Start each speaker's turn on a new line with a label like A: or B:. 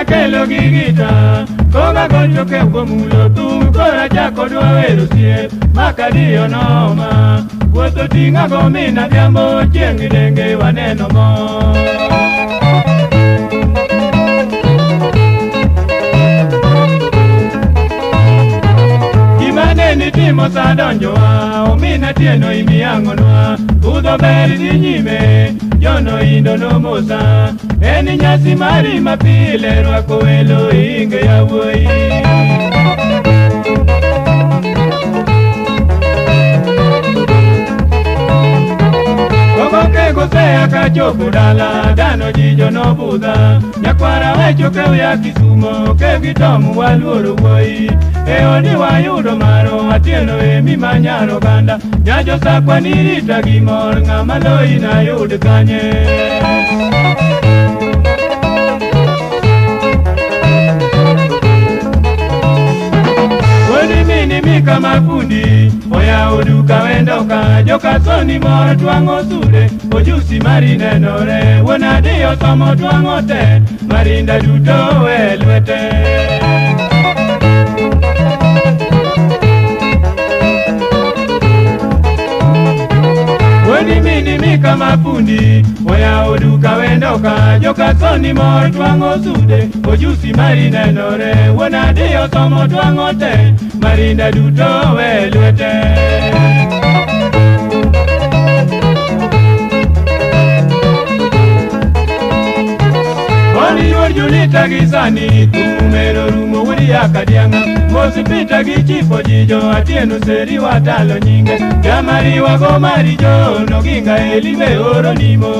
A: kelo gi gita koga gocho ke gomulo thum kora chako dwa wero siep makadiyo noma wuotho ting'a go min adhiambo chieng' denge waneno mor. Gima ne nitimo sa donjowa omina tieno imiyang'onwa budho ber dhi nyime jono indo nomosa en nyasi mari mapile rwako welo inge yawuoyi. Kosea kachopo dala dano jijo nobudha nyakwara wecho kew ya Kisumo kew gi tomu waluoro wuoyi e odi wayudo maro atieno e mimanyaro ganda nyajo sakwa nirita gi mor ng'ama loyi nayud kanye. Wuodi mini mika mafundi oyawo duka wendoka jokasoni mor twang'o sude ojusi mari nenore wuon adiyo somo twang'o te marinda duto e lwete. Wuodi mini mika mafundi oyawo duka wendoka jokasoni mor twang'o sude ojusi mari nenore wuon adiyo somo twang'o te marinda duto e lwete. Oni yor Julita gi sani thumero rumo wuodi akadiang'a mosi pita gi chipo jijo atieno seri watalo nyinge jamariwa go marijo noginga elibe oro nimo.